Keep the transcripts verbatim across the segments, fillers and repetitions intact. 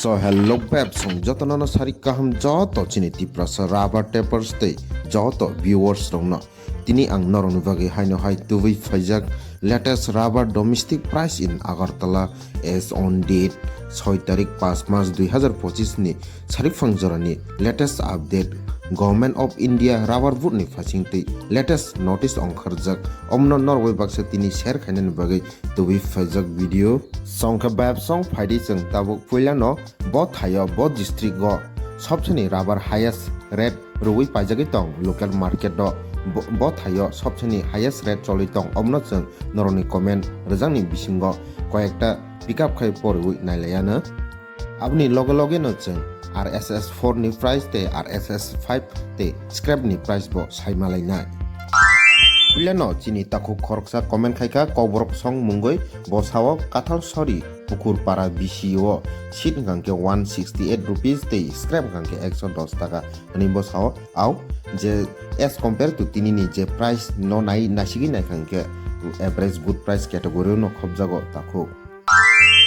So hello bebsong jotono no sari kaham joto chini Tiprasa rubber tappers tei joto viewers rokno. Tini ang norokni bagwi haino hai tubui phaijak latest rubber domestic price in Agartala as on date soi tarik pas mas dui hazar pochis ni sarikphang jorani latest update. Government of India rubber board ni phasing tei latest notice ongkharjak, omno norwai baksa tini share khainani bagwi tubui phaijak video. Songkha bebsong phaidi chwng tabuk puilano bo thaio bo district o sobseni rubber highest rate rwui paijagwi tong local market o. Bo, bo thaio sobseni highest rate cholwi tong, omno chwng norokni comment rwjakni bisingo koyekta pick up khai poriui nailaiano. Aboni loge loge no chwng R S S four ni price tei R S S five tei scrap ni price bo sai malainai. Puilano chini takhuk khoroksa comment khaikha Kokborok song mungwi, bo sao Kathal Sori Pukur Para B C O seat hwnkha khe one sixty eight rupees tei scrap hwnkha khe ekso dos taka hwnwi bo sao. Au je as compare to tini ni je price no nai nasigwi naikha hwnkhe average good price category o no khobjago takhuk.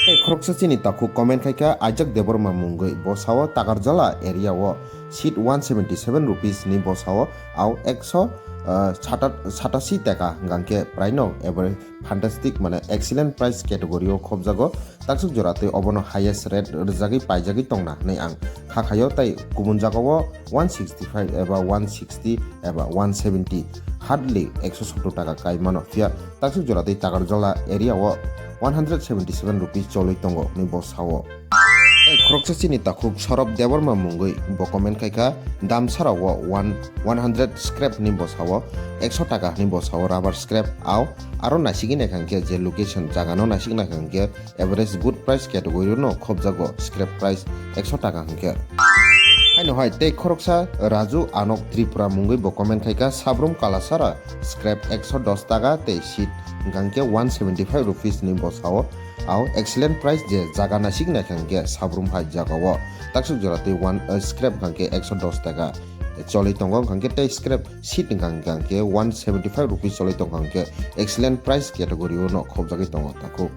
Tei khoroksa chini takhuk comment khaikha Ajak Debbarma mungwi, bo sao Takarjala area o seat one seventy seven rupees ni bo sao, au ekso, ah, sata-, satasi taka hwnkha khe praino average fantastic mane excellent price category o khobjago. Taksuk jora tei obono highest rate rwjagwi paijagwi tongna hwnwi ang kha khaio, tei kubun jagao one sixty five eba one sixty eba one seventy, hardly ekso sottor taka kai mano, phiya taksuk jora tei Takarjala area o one hundred seventy seven rupees cholwi tongo hwnwi bo sao. Tei khoroksa chini takhuk Sorop Debbarma mungwi bo comment khaikha, Damsara o one, one hundred scrap hwnwi bo sao, ekso taka hwnwi bo sao rubber scrap, au aro nasigwi naikha hwnkhe je location jaga no nasigwi naikha hwnkhe average good price category no khobjago scrap price ekso taka hwnkhe. Haino hai tei khoroksa Raju Anok Tripura mungwi bo comment khaikha, Sabrum Kalasara scrap ekso dos taka tei seat hwnkha hwnkhe one seventy five rupees ni bo sao, au excellent price je jaga naisik naikha hwnkhe Sabrum hai jagao taksuk jora tei one, uh, scrap hwnkha hwnkhe ekso dos taka cholwi tongo, hwnkha hwnkhe tei scrap seat hwnkha hwnkhe one seventy five rupees cholwi tongkha hwnkhe excellent price category o no khobjagwi tongo takhuk.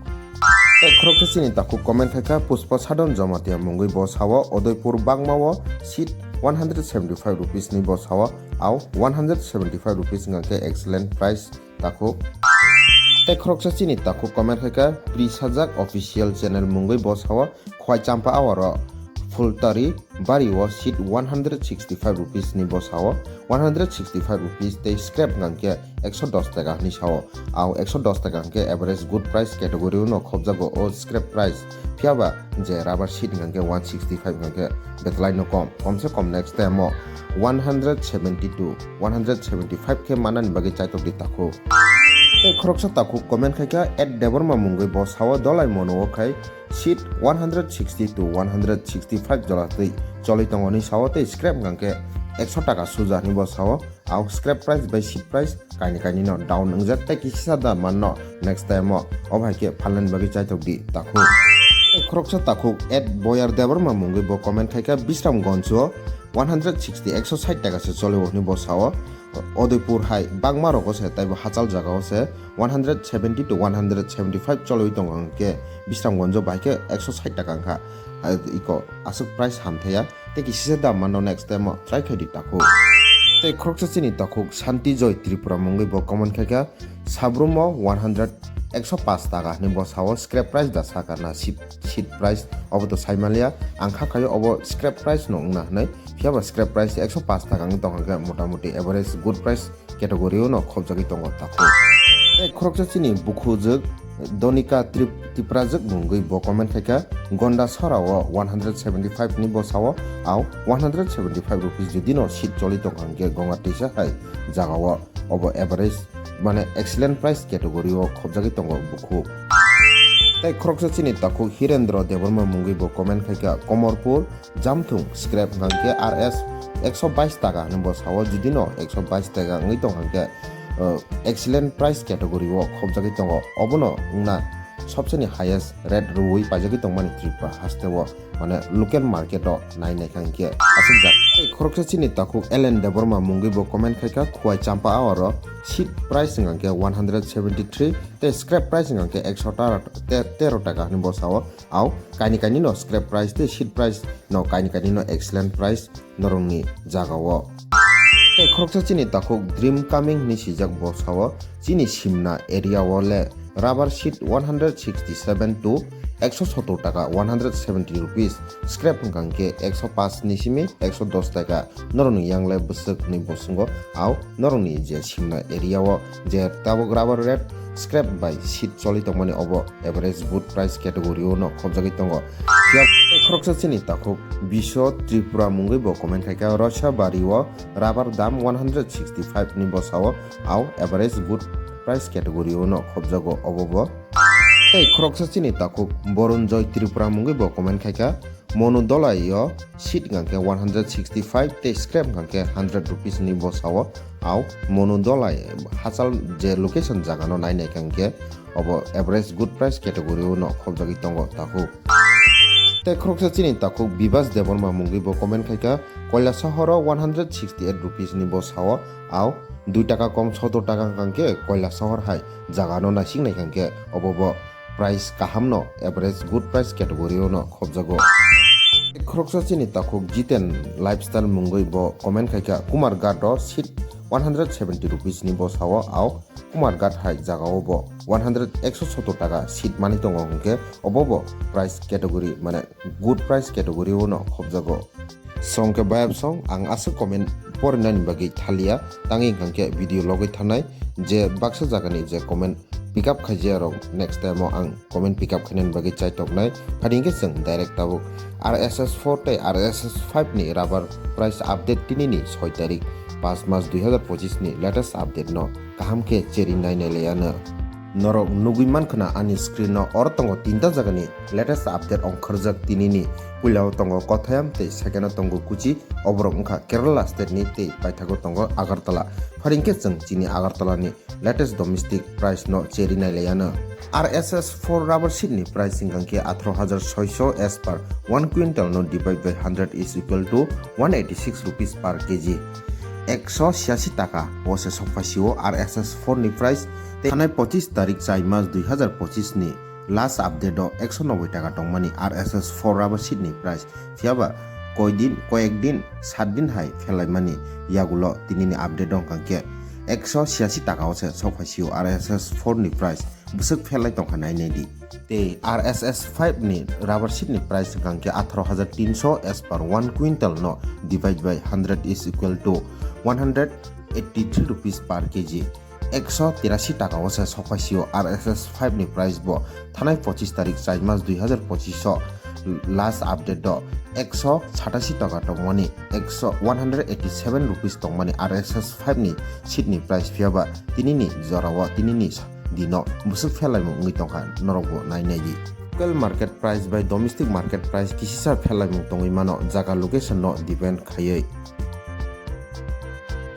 Tei khoroksa chini takhuk comment khaikha Pushpa Sadon Jamatia mungwi bo sao Udaipur Bagma o seat one hundred seventy five rupees ni bo sao, au one hundred seventy five rupees hwnkha khe excellent price takhuk. Tei khoroksa chini takhuk comment khaikha Pri Sajak official channel mungwi bo sao Khwai Champa awaro Phultari Bari o seat one hundred sixty five rupees ni bo sao, one hundred sixty five rupees tei scrap hwnkha hwnkhe ekso dos taka hwnwi sao. Au ekso dos taka hwnkhe average good price category o no khobjago o scrap price. Phiyaba je rubber seat hwnkha hwnkhe one sixty five hwnkha hwnkhe betwlai no kom, kom se kom next time o one hundred seventy to one hundred seventy five khe manani bagwi chaitok di takhuk. Tei khoroksa takhuk comment khaikha at Debbarma mungwi bo sao Dolai Mono o khai seat one hundred sixty to one hundred sixty five jora twi cholwi tongo hwnwi sao, tei scrap hwnkha hwnkhe ekso taka suja hwnwi bo sao. Au scrap price bai seat price kaini kaini no down wngjak, tei kisa da manno next time o, o bai khe phalnani bagwi chaitok di takhuk. Tei khoroksa takhuk at Boyar Debbarma mungwi bo comment khaikha Bisramganj o one hundred sixty, ekso sait taka se cholio hwnwi bo sao. Udaipur hai Bagma rogo se tei bo hachal jagao se one hundred seventy to one hundred seventy five cholwi tongo, hwnkhe Bisramganj o bai khe ekso sait taka wngkha. Iko aswk price hamthaya, tei kisisa dam mano next time o try khai di takhuk. Tei khoroksa chini takhuk Santi Joy Tripura mungwi bo comment khaikha, Sabrum o one hundred, ekso paanch taka hwnwi bo sao, scrap price da saka na seat, seat price obo to saimanliya, ang kha khaio obo scrap price no wngna hwnwi, phiyaba scrap price ekso paanch taka wngwi tongkha khe motamoti average good price category o no khobjagwi tongo takhuk. Tei khoroksa chini bukhujwk Donika Trip-, Tiprajwk mungwi bo comment khaikha, Gonda Sora o one hundred seventy five ni bo sao, au one hundred seventy five rupees jodi no seat choli tongkha hwnkhe Gonga Tisa hai jagao obo average mane excellent price category o khobjagwi tongo bukhuk. Tei khoroksa chini takhuk Hirendra Debbarma mungwi bo comment khaikha, Komorpur Jamthung scrap hwnkha khe R S ekso bais taka hwnwi bo sao, jodi no ekso bais taka wngwi tong hwnkhe, uh, excellent price category o khobjagwi tongo. Obono wngna sobseni highest rate rwui paijagwi tongmani Tripura hasteo, mane local market o nai naikha hinkhe aswkjak. Tei khoroksa chini takhuk L N Debbarma mungwi bo comment khaikha, Khowai Champa Aoro seat price wngkha hinkhe one hundred seventy three tei scrap price wngkha hinkhe ekso tero taka hinwi bo sao. Au kaini kaini no scrap price tei seat price no kaini kaini no excellent price norokni jagao. Tei khoroksa chini takhuk Dream Coming hinwi swijak bo sao, chini Simna area o le rubber sheet one hundred sixty seven to ekso sottor taka, one hundred seventy rupees, scrap wngkha hinkhe ekso paanch ni simi ekso dos taka norokni yang le bwswk hinwi bo swngo. Au norokni je Simna area o je tabuk rubber rate scrap bai sheet choli tongmani obo average good price category o no khobjagwi tongo. Phiya khoroksa chini takhuk Biswa Tripura mungwi bo comment khaikha, Rosa Bari o rubber dam one hundred sixty five ni bwsao, au average good price category o no khobjago obo bo. Tei khoroksa chini takhuk Borunjoy Tripura mungwi bo comment khaikha, Monu Dolai o sheet wngkha hinkhe one hundred sixty five tei scrap wngkha hinkhe hundred rupees ni bwsao. Au Monu Dolai hachal je location jaga no nai naikha hinkhe obo average good price category o no khobjagwi tongo takhuk. Tei khoroksa chini takhuk Bibas Debbarma mungwi bo comment khaikha, Koilasahar o one hundred sixty eight rupees ni bwsao, au dui taka kom sottor taka wngkha hinkhe Koilasahar hai jaga no naising naikha hinkhe obo bo price kaham no average good price category o no khobjago. Khoroksa chini takhuk Jiten Lifestyle mungwi bo comment khaikha, Kumar Ghat o seat one hundred seventy rupees ni bwsao, au Kumar Ghat hai jaga o bo one hundred ekso sottor taka seat mani tongo hinkhe obo bo price category mane good price category o no khobjago. Songkhe bayap song ang aswk comment porinani bagwi thaliya, tangwi hwnkhe video logwi thanai je baksa jagani je comment pick up khaijaya rok next time o ang comment pick up khainani bagwi chaitoknai. Phadi hinkhe chwng direct tabuk R S S four tei R S S five ni rubber price update tinini soi tarik, paanch mas dui hazar pochis ni latest update no kaham khe cheri nai nai lai ano. Norok nugwi mankha na ani screen o, oro tongo tinta jagani latest update ongkhorjak tinini. Puila o tongo Kottayam tei second o tongo Kochi, oborok wngkha Kerala state ni tei paithago tongo Agartala. Phari hinkhe chwng chini Agartala ni latest domestic price no cheri nai lai ano. R S S four rubber sheet ni price wngkha hinkhe atharo hazar soiso as per one quintal no divide by hundred is equal to one eighty six rupees per K G. Ekso siasi taka o se sokphaisio R S S four ni price. Tei thanai pochis tarik chai mas dui hazar pochis ni last update o ekso noboi taka tongmani R S S four rubber sheet ni price. Phiyaba koi din, koyek din, sat din hai phelaimani yagulo tinini update wngkha hinkhe ekso siasi taka o se sokphaisio R S S four ni price. Bwswk phelai tongkha nai nai di. Tei R S S five ni rubber sheet ni price wngkha hinkhe atharo hazar tinso as per one quintal no divide by hundred is equal to one hundred eighty three rupees per K G. Ekso tirasi taka o se sokphaisio R S S five ni price bo thanai pochis tarik chai mas dui hazar pochis o last update o ekso satasi taka tongmani, ekso one hundred eighty seven rupees tongmani R S S five ni sheet ni price. Phiyaba tinini jora o tinini dino bwswk phelaimung wngwi tongkha norok bo nai nai di. Local market price bai domestic market price kisisa phelaimung tongwi mano jaga location no depend khaiwi.